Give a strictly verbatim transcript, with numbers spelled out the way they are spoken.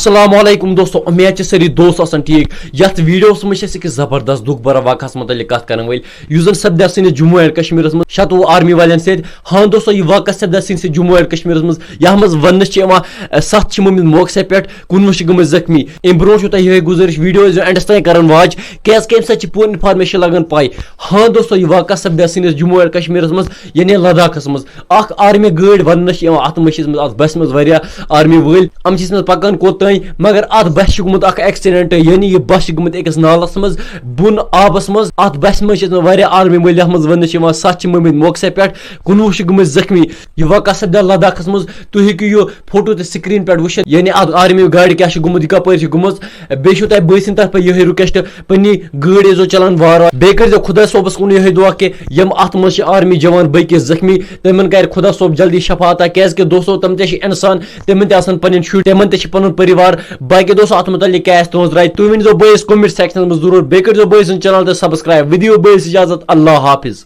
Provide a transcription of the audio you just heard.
السلام علیکم دوستو، امید چھِ سٲری دوست آسان ٹھیٖک۔ یتھ ویڈیوس منٛز چھِ أسۍ أکِس زبردست دُکھ بھرا واقعس متعلق کتھ کرن وٲلۍ، یُس زن سپدیو سٲنِس جموں اینڈ کشمیرس منٛز شتوُہ آرمی والٮ۪ن سۭتۍ۔ ہاں دوستو، یہِ واقعہ سپدیو سٲنِس جموں اینڈ کشمیرس منٛز، یتھ منٛز وننہٕ چھِ یِوان، ستھ چھِ مٲمٕتۍ موقعس پٮ۪ٹھ، کُنوُہ چھِ گٔمٕتۍ زخمی۔ امہِ برونٛٹھ چھُو تۄہہِ یِہوٚے گُزٲرِش، ویڈیو ٲسۍزیو اینڈس تام کران واچ، کیازِ کہِ امہِ سۭتۍ چھِ پوٗرٕ انفارمیشن لگان پاے۔ ہاں دوستو، یہِ واقعہ سپدیو سٲنِس جموں اینڈ کشمیرس منٛز، یعنی لداخس منٛز۔ اکھ آرمی گٲڑۍ وننہٕ چھِ یِوان، اتھ منٛز چھِ ٲسمٕتۍ، اتھ بسہِ منٛز واریاہ آرمی وٲلۍ۔ یِم چھِ ٲسمٕتۍ پکان کوٚت تام، مگر اتھ بسہِ چھُ گوٚمُت اکھ ایکسیڈنٹ، یعنی یہِ بس چھِ گٔمٕژ أکِس نالس منٛز، بۄن آبس منٛز۔ اتھ بسہِ منٛز چھِ ٲسمٕتۍ واریاہ آرمی وٲلۍ، یتھ منٛز وننہٕ چھِ یِوان، ستھ چھِ مٲمٕتۍ موقعس پٮ۪ٹھ، کُنوُہ چھِ گٔمٕتۍ زخمی۔ یہِ واقعہ سپدیو لداخس منٛز۔ تُہۍ ہیٚکِو یہِ فوٹو تہِ سکرین پٮ۪ٹھ وٕچھِتھ، یعنی اتھ آرمی گاڑِ کیٛاہ چھِ گوٚمُت، یہِ کپٲرۍ چھِ گٔمٕژ۔ بیٚیہِ چھُو تۄہہِ بٲے سٕنٛدِ طرفہٕ یِہوٚے رِکویسٹ، پننہِ گٲڑۍ ٲسۍزیو چلاوان وارٕ وارٕ۔ بیٚیہِ کٔرۍزیو خۄدا صٲبس کُن یِہوٚے دُعا کہِ یِم اتھ منٛز چھِ آرمی جوان بٲقی زخمی، تِمن کرِ خۄدا صٲب جلدی شفاعت عطا، کیازِ کہِ دوستو، تِم تہِ چھِ انسان، تِمن تہِ آسن پنٕنۍ شُرۍ، تِمن تہِ چھِ پنُن پریوار۔ باقی دوستو، اتھ متعلق کیٛاہ آسہِ تُہنٛز راے، تُہۍ ؤنۍزیو بٲیِس comment sectionس منٛز ضروٗر۔ بیٚیہِ کٔرۍزیو بٲے سُنٛد channel تہِ subscribe۔ وۄنۍ دِیِو بٲیِس اجازت، اللہ حافظ۔